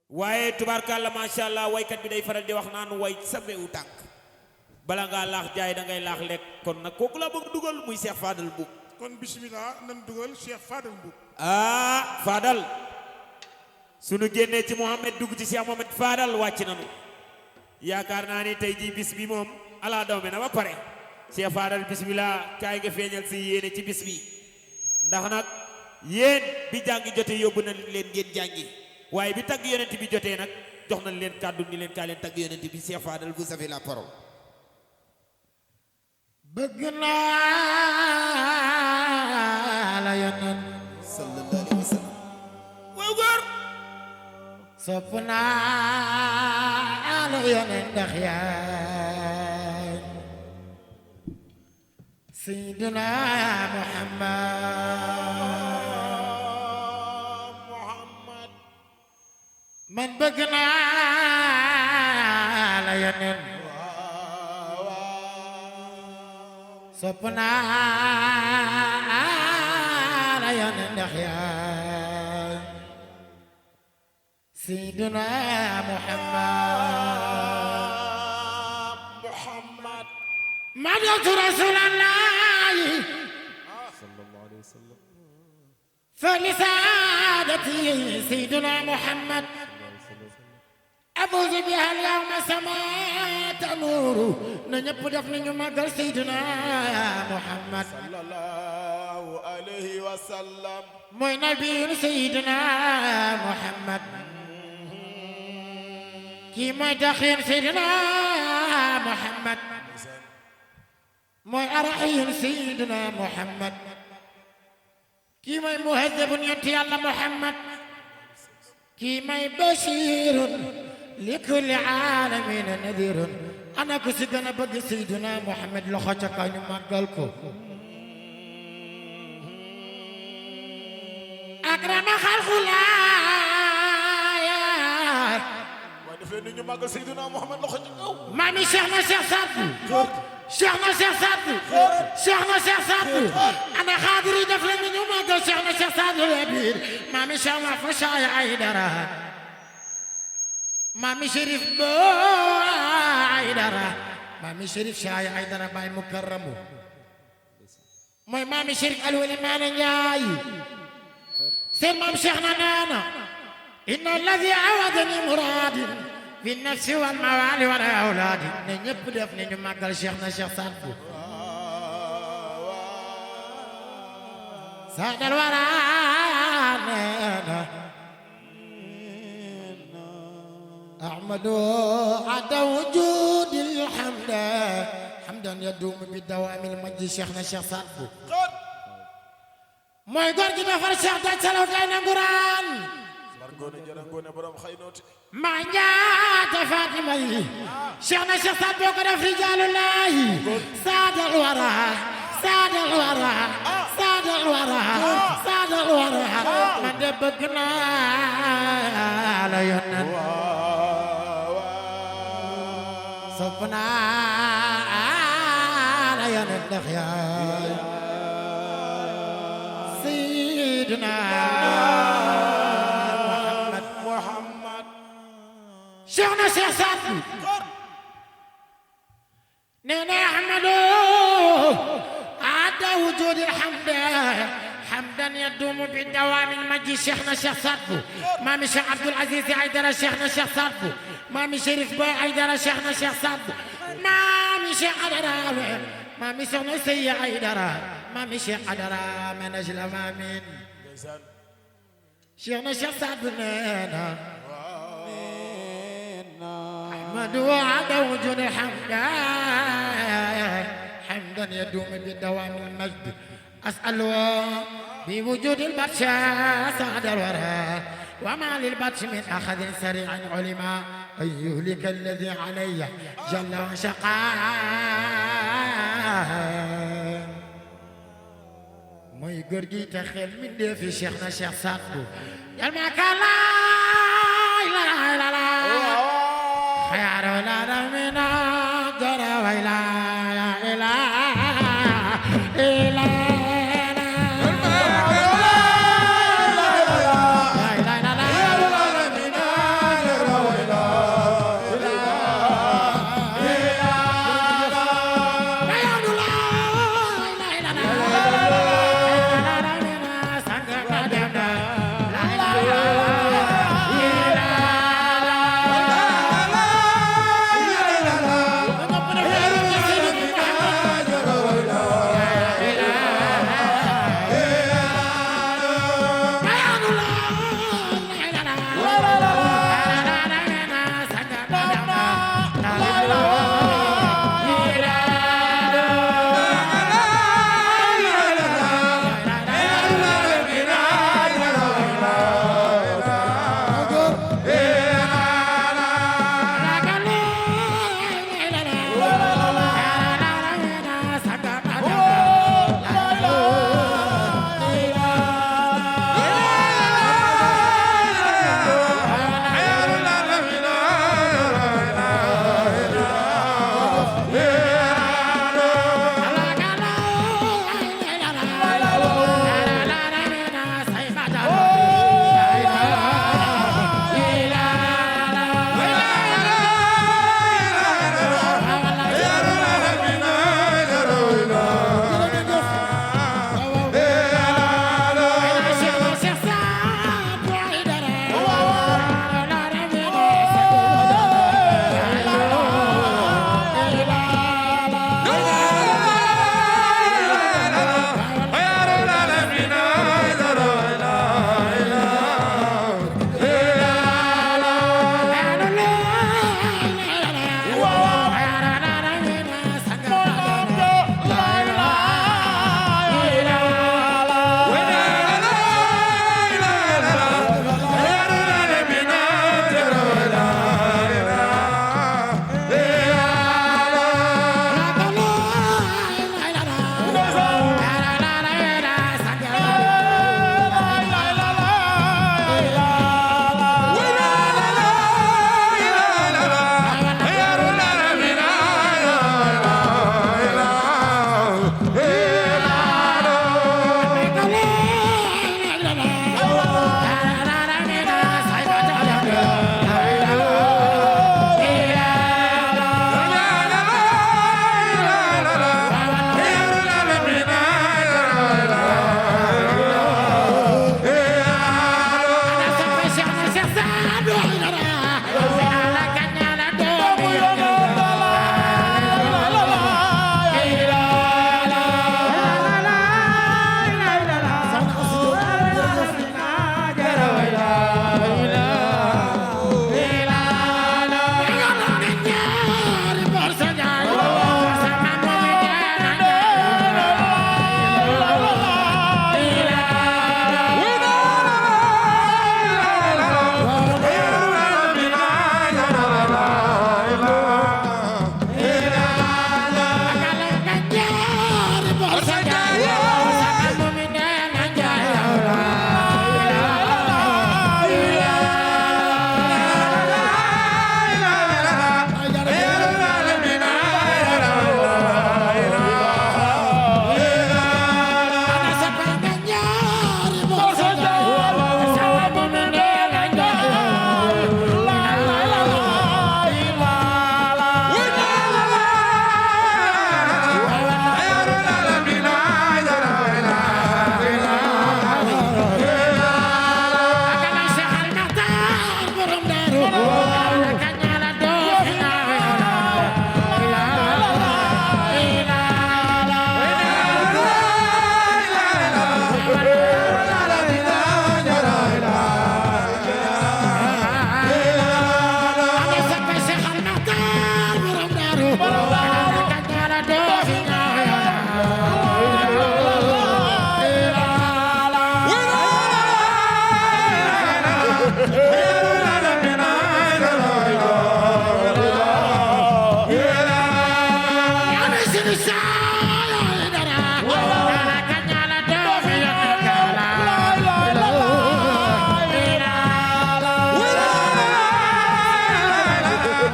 waaye tubaarkàlla macha allah waykat bi day faral di wax naan way sa wewu tànk bala ngaa laax jaay da ngay laax lekk kon nag kooku la bëgg dugal muy Cheikh Fadal Mboup. kon bismillah nan dugal Cheikh Fadal Mboup. ah Fadal sunu génnee ci Mohamed dugg ci Cheikh Mohamed Fadal wàcc nañu yaakaar naa ni tey jii bis bi moom ala daw me na ba pare Cheikh Fadal bismillah kaay nga feeñal si yéene ci bis bi ndax nag yéen bi jàngi jotee yóbbu na leen ngeen jàngi waaye bi tagg yonent bi jotee nag jox nañ leen kàddu ni leen kaa leen tagg yonent bi Cheikh Fadal vous avez la parole. bëgg naa la yonent sallallahu alayhi wa sallam. waaw góor sopp naa la yonent ndax yaay Seydina Muhammad man bëgg naa la yonent sopp naa la yonent ndax yaay Seydina Muhammad madatu rasulallahi sallallahu alayhi wa sallam fa lisaadati Seydina Muhammad أفوز بها اليوم سماء تنور نجب دفن مقل سيدنا محمد صلى الله عليه وسلم موي نبي سيدنا محمد كي موي دخيل سيدنا محمد موي أرحيل سيدنا محمد كي موي مهذب ينتي الله محمد كي موي بشير لكل عالمين نذير أنا كسيدنا بقى سيدنا محمد لخوتك أنا مقالكو أكرم خلق الله ما نفين نيو ماغال سيدنا محمد لخوتك مامي شيخنا شيخ سادو شيخنا شيخ سادو شيخنا شيخ سادو أنا خاطري دفل نيو ماغال شيخنا شيخ سادو الأبير مامي شيخنا فشاي عيدرا مامي شريف بو عيدرا مامي شريف شاي عيدرا باي مكرمو موي مامي شريف الولي مانا نجاي سير مام شيخنا نانا إن الذي عودني مراد في النفس والموالي والأولاد نجب دفن نمقل شيخنا شيخ سادو ساد الورى نانا أحمد عدا وجود الحمد حمدا يدوم بدوام المجد شيخنا شيخ سادو موي غور جي دفر شيخ دا سلو داينا قران غوني جرا غوني بروم خاينوتي ما نجات فاطمه شيخنا شيخ سادو كو دف رجال الله ساد الورى ساد الورى ساد الورى ساد الورى من دبقنا على ينن صفنا على ينن دخيا سيدنا محمد شيخنا شيخ سادو نينا أحمد عدا وجود الحمد حمدا يدوم بالدوام المجد شيخنا شيخ سادو مامي شيخ عبد العزيز عيدر شيخنا شيخ سادو مامي شريف باي عيدر شيخنا شيخ سادو مامي شيخ عدرا مامي شيخ نسي عيدر مامي شيخ عدرا من أجل مامين شيخنا شيخ سادو نينا أحمد وعدا وجود الحمد حمدا يدوم بالدوام المجد أسأل بوجود البطشة سعد الورى وما للبطش من أخذ سريع علما أن يهلك الذي علي جل وشقا ما يقرقي تخيل من دي في شيخنا شيخ سادو يا كان لا إله إلا الله خيار ولا من جرى ولا إله إلا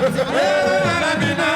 Amina